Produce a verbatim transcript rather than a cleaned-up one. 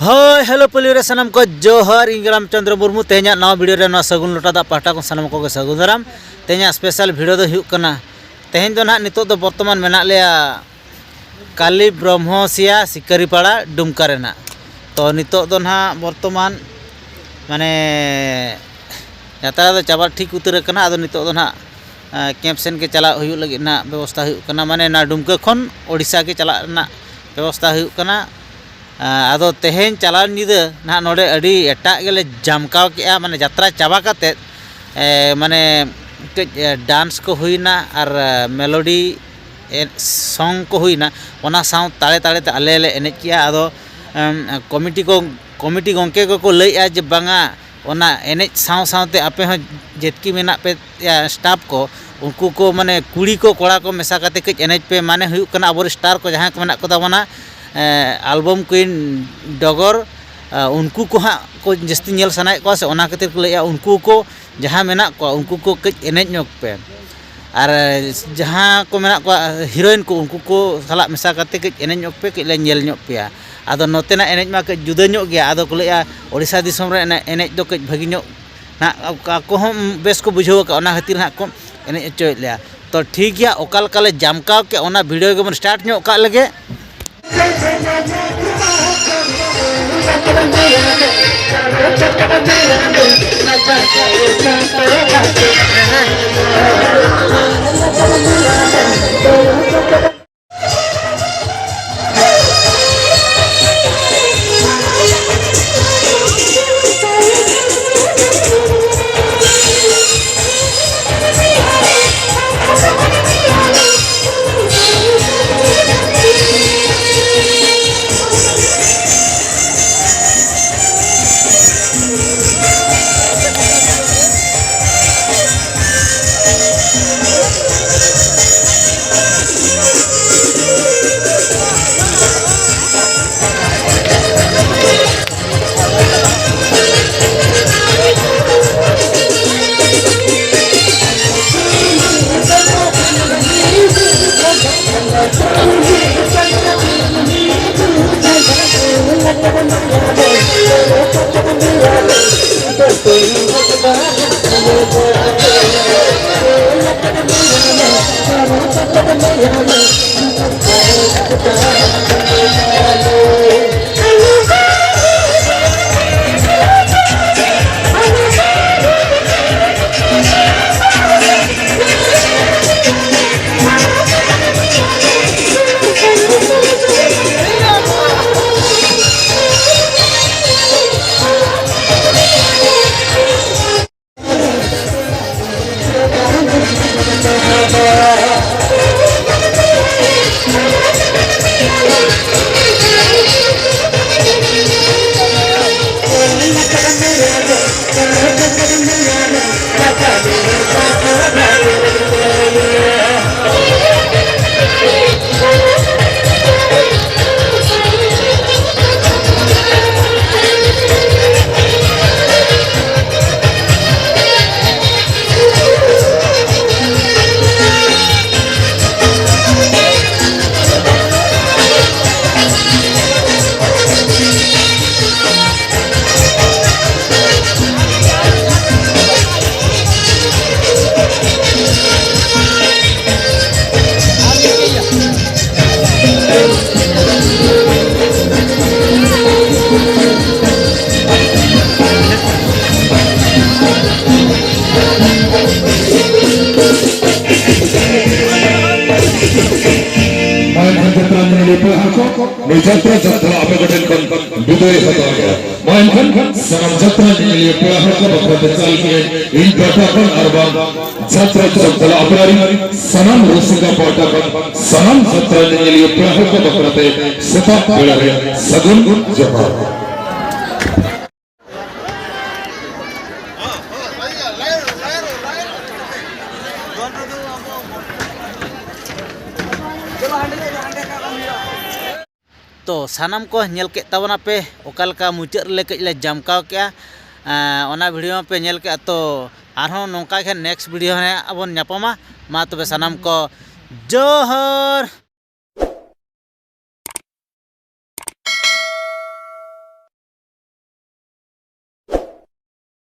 ᱦᱳᱭ, ᱦᱮᱞᱳ ᱯᱩᱞᱤ ᱨᱮ ᱥᱟᱱᱟᱢ ᱠᱚ ᱡᱚᱦᱟᱨ, ᱤᱧ ᱨᱟᱢᱪᱚᱸᱫᱽᱨᱚ ᱢᱩᱨᱢᱩ᱾ ᱛᱮᱦᱮᱧᱟᱜ ᱱᱟᱣᱟ ᱵᱷᱤᱰᱤᱭᱳ ᱨᱮ ᱱᱚᱣᱟ ᱥᱟᱹᱜᱩᱱ ᱞᱚᱴᱟ ᱫᱟᱜ ᱯᱟᱦᱴᱟ ᱠᱷᱚᱱ ᱥᱟᱱᱟᱢ ᱠᱚᱜᱮ ᱥᱟᱹᱜᱩᱱ ᱫᱟᱨᱟᱢ᱾ ᱛᱮᱦᱮᱧᱟᱜ ᱥᱯᱮᱥᱟᱞ ᱵᱷᱤᱰᱤᱭᱳ ᱫᱚ ᱦᱩᱭᱩᱜ ᱠᱟᱱᱟ, ᱛᱮᱦᱮᱧ ᱫᱚ ᱱᱟᱦᱟᱜ ᱱᱤᱛᱚᱜ ᱫᱚ ᱵᱚᱨᱛᱚᱢᱟᱱ ᱢᱮᱱᱟᱜ ᱞᱮᱭᱟ ᱠᱟᱞᱤ ᱵᱨᱚᱦᱢᱚᱥᱤᱭᱟ ᱥᱤᱠᱟᱹᱨᱤᱯᱟᱲᱟ ᱰᱩᱢᱠᱟ ᱨᱮᱱᱟᱜ᱾ ᱛᱚ ᱱᱤᱛᱚᱜ ᱫᱚ ᱱᱟᱦᱟᱜ ᱵᱚᱨᱛᱚᱢᱟᱱ ᱢᱟᱱᱮ ᱡᱟᱛᱨᱟ ᱫᱚ ᱪᱟᱵᱟ ᱴᱷᱤᱠ ᱩᱛᱟᱹᱨ ᱟᱠᱟᱱᱟ᱾ ᱟᱫᱚ ᱱᱤᱛᱚᱜ ᱫᱚ ᱱᱟᱦᱟᱜ ᱠᱮᱢᱯ ᱥᱮᱱ ᱜᱮ ᱪᱟᱞᱟᱜ ᱦᱩᱭᱩᱜ ᱞᱟᱹᱜᱤᱫ ᱱᱟᱦᱟᱜ ᱵᱮᱵᱚᱥᱛᱷᱟ ᱦᱩᱭᱩᱜ ᱠᱟᱱᱟ, ᱢᱟᱱᱮ ᱚᱱᱟ ᱰᱩᱢᱠᱟᱹ ᱠᱷᱚᱱ ᱳᱰᱤᱥᱟ ᱜᱮ ᱪᱟᱞᱟᱜ ᱨᱮᱱᱟᱜ ᱵᱮᱵᱚᱥᱛᱷᱟ ᱦᱩᱭᱩᱜ ᱠᱟᱱᱟ᱾ ᱟᱫᱚ ᱛᱮᱦᱮᱧ ᱪᱟᱞᱟᱣ ᱧᱤᱫᱟᱹ ᱱᱟᱦᱟᱜ ᱱᱚᱰᱮ ᱟᱹᱰᱤ ᱮᱴᱟᱜ ᱜᱮᱞᱮ ᱡᱟᱢᱠᱟᱣ ᱠᱮᱜᱼᱟ, ᱢᱟᱱᱮ ᱡᱟᱛᱨᱟ ᱪᱟᱵᱟ ᱠᱟᱛᱮᱫ, ᱮ, ᱢᱟᱱᱮ ᱠᱟᱹᱡ, ᱮ, ᱰᱟᱱᱥ ᱠᱚ ᱦᱩᱭᱱᱟ ᱟᱨ, ᱮ, ᱢᱮᱞᱳᱰᱤ ᱮ, ᱥᱚᱝ ᱠᱚ ᱦᱩᱭᱱᱟ, ᱚᱱᱟ ᱥᱟᱶ ᱛᱟᱲᱮ ᱛᱟᱲᱮ ᱛᱮ ᱟᱞᱮ ᱞᱮ ᱮᱱᱮᱡ ᱠᱮᱜᱼᱟ᱾ ᱟᱫᱚ, ᱮᱢ, ᱠᱚᱢᱤᱴᱤ ᱠᱚ, ᱠᱚᱢᱤᱴᱤ ᱜᱚᱢᱠᱮ ᱠᱚᱠᱚ ᱞᱟᱹᱭᱮᱜᱼᱟ ᱡᱮ ᱵᱟᱝᱟ, ᱚᱱᱟ ᱮᱱᱮᱡ ᱥᱟᱶ ᱥᱟᱶᱛᱮ ᱟᱯᱮ ᱦᱚᱸ ᱡᱮᱛᱠᱤ ᱢᱮᱱᱟᱜ ᱯᱮ, ᱮ, ᱥᱴᱟᱯ ᱠᱚ, ᱩᱱᱠᱩ ᱠᱚ ᱢᱟᱱᱮ ᱠᱩᱲᱤ ᱠᱚ ᱠᱚᱲᱟ ᱠᱚ ᱢᱮᱥᱟ ᱠᱟᱛᱮ ᱠᱟᱹᱡ ᱮᱱᱮᱡ ᱯᱮ, ᱢᱟᱱᱮ ᱦᱩᱭᱩᱜ ᱠᱟᱱᱟ ᱟᱵᱚᱨᱮᱱ ᱥᱴᱟᱨ ᱠᱚ ᱡᱟᱦᱟᱸᱭ ᱠᱚ ᱢᱮᱱᱟᱜ ᱠᱚ ᱛᱟᱵᱚᱱᱟ, ᱮ, ᱟᱞᱵᱚᱢ ᱠᱩᱭᱤᱱ ᱰᱚᱜᱚᱨ, ᱮ, ᱩᱱᱠᱩ ᱠᱚ ᱦᱟᱸᱜ ᱠᱚ ᱡᱟᱹᱥᱛᱤ ᱧᱮᱞ ᱥᱟᱱᱟᱭᱮᱫ ᱠᱚᱣᱟ ᱥᱮ, ᱚᱱᱟ ᱠᱷᱟᱹᱛᱤᱨ ᱠᱚ ᱞᱟᱹᱭᱮᱜᱼᱟ ᱩᱱᱠᱩ ᱠᱚ ᱡᱟᱦᱟᱸ ᱢᱮᱱᱟᱜ ᱠᱚᱣᱟ ᱩᱱᱠᱩ ᱠᱚ ᱠᱟᱹᱡ ᱮᱱᱮᱡ ᱧᱚᱜ ᱯᱮ᱾ ᱟᱨ ᱡᱟᱦᱟᱸ ᱠᱚ ᱢᱮᱱᱟᱜ ᱠᱚᱣᱟ ᱦᱤᱨᱳᱭᱤᱱ ᱠᱚ, ᱩᱱᱠᱩ ᱠᱚ ᱥᱟᱞᱟᱜ ᱢᱮᱥᱟ ᱠᱟᱛᱮ ᱠᱟᱹᱡ ᱮᱱᱮᱡ ᱧᱚᱜ ᱯᱮ, ᱠᱟᱹᱡ ᱞᱮ ᱧᱮᱞ ᱧᱚᱜ ᱯᱮᱭᱟ᱾ ᱟᱫᱚ ᱱᱚᱛᱮᱱᱟᱜ ᱮᱱᱮᱡ ᱢᱟ ᱠᱟᱹᱡ ᱡᱩᱫᱟᱹ ᱧᱚᱜ ᱜᱮᱭᱟ᱾ ᱟᱫᱚ ᱠᱚ ᱞᱟᱹᱭᱮᱜᱼᱟ ᱳᱰᱤᱥᱟ ᱫᱤᱥᱚᱢ ᱨᱮ ᱮᱱᱮᱡ, ᱮᱱᱮᱡ ᱫᱚ ᱠᱟᱹᱡ ᱵᱷᱟᱹᱜᱤ ᱧᱚᱜ ᱱᱟᱜ ᱟᱠᱚ ᱦᱚᱸ ᱵᱮᱥ ᱠᱚ ᱵᱩᱡᱷᱟᱹᱣ ᱟᱠᱟᱫ, ᱚᱱᱟ ᱠᱷᱟᱹᱛᱤᱨ ᱦᱟᱸᱜ ᱠᱚ ᱮᱱᱮᱡ ᱦᱚᱪᱚᱭᱮᱫ ᱞᱮᱭᱟ᱾ ᱛᱚ ᱴᱷᱤᱠ ᱜᱮᱭᱟ, ᱚᱠᱟ ᱞᱮᱠᱟ ᱞᱮ ᱡᱟᱢᱠᱟᱣ ᱠᱮᱫ ᱚᱱᱟ ᱵᱷᱤᱰᱤᱭᱳ ᱜᱮᱵᱚᱱ ᱥᱴᱟᱨᱴ ᱧᱚᱜ ᱠᱟᱜ ᱞᱮᱜᱮ᱾ ᱢᱟᱨᱟᱝ ᱡᱟᱛᱨᱟ ᱧᱮᱧᱮᱞᱤᱭᱟᱹ ᱯᱮᱲᱟ ᱦᱚᱲ ᱠᱚ, ᱱᱩᱭ ᱡᱟᱛᱨᱟ ᱡᱟᱛᱨᱟ ᱟᱯᱮ ᱠᱚᱴᱷᱮᱱ ᱠᱷᱚᱱ ᱵᱤᱫᱟᱹᱭ ᱦᱟᱛᱟᱣᱮᱜᱼᱟ᱾ ᱢᱟ ᱮᱱᱠᱷᱟᱱ ᱥᱟᱱᱟᱢ ᱡᱟᱛᱨᱟ ᱧᱮᱧᱮᱞᱤᱭᱟᱹ ᱯᱮᱲᱟ ᱦᱚᱲ ᱠᱚ ᱵᱟᱠᱷᱨᱟ ᱛᱮ ᱪᱟᱞ ᱠᱮᱜᱼᱟᱹᱧ ᱤᱧ ᱯᱟᱦᱴᱟ ᱠᱷᱚᱱ ᱟᱨ ᱵᱟᱝ ᱡᱟᱛᱨᱟ ᱡᱚᱢ ᱪᱟᱞᱟᱜ ᱟᱯᱱᱟᱨᱤᱧ ᱥᱟᱱᱟᱢ ᱨᱩᱥᱤᱠᱟ ᱯᱟᱦᱴᱟ ᱠᱷᱚᱱ ᱥᱟᱱᱟᱢ ᱡᱟᱛᱨᱟ ᱧᱮᱧᱮᱞᱤᱭᱟᱹ ᱯᱮᱲᱟ ᱦᱚᱲ ᱠᱚ ᱵᱟᱠᱷᱨᱟ ᱛᱮ ᱥᱮᱛᱟᱜ ᱵᱮᱲᱟ ᱨᱮ ᱥᱟᱹᱜᱩᱱ ᱡᱚᱦᱟᱨ᱾ ᱛᱚ ᱥᱟᱱᱟᱢ ᱠᱚ ᱧᱮᱞ ᱠᱮᱫ ᱛᱟᱵᱚᱱᱟᱯᱮ ᱚᱠᱟ ᱞᱮᱠᱟ ᱢᱩᱪᱟᱹᱫ ᱨᱮᱞᱮ ᱠᱟᱹᱡ ᱞᱮ ᱡᱟᱢᱠᱟᱣ ᱠᱮᱜᱼᱟ, ᱮᱸ, ᱚᱱᱟ ᱵᱷᱤᱰᱤᱭᱳ ᱢᱟᱯᱮ ᱧᱮᱞ ᱠᱮᱜᱼᱟ᱾ ᱛᱚ ᱟᱨᱦᱚᱸ ᱱᱚᱝᱠᱟ ᱜᱮ ᱱᱮᱠᱥᱴ ᱵᱷᱤᱰᱤᱭᱳ ᱨᱮ ᱦᱟᱸᱜ ᱵᱚᱱ ᱧᱟᱯᱟᱢᱟ᱾ ᱢᱟ ᱛᱚᱵᱮ ᱥᱟᱱᱟᱢ ᱠᱚ ᱡᱚᱦᱟᱨ᱾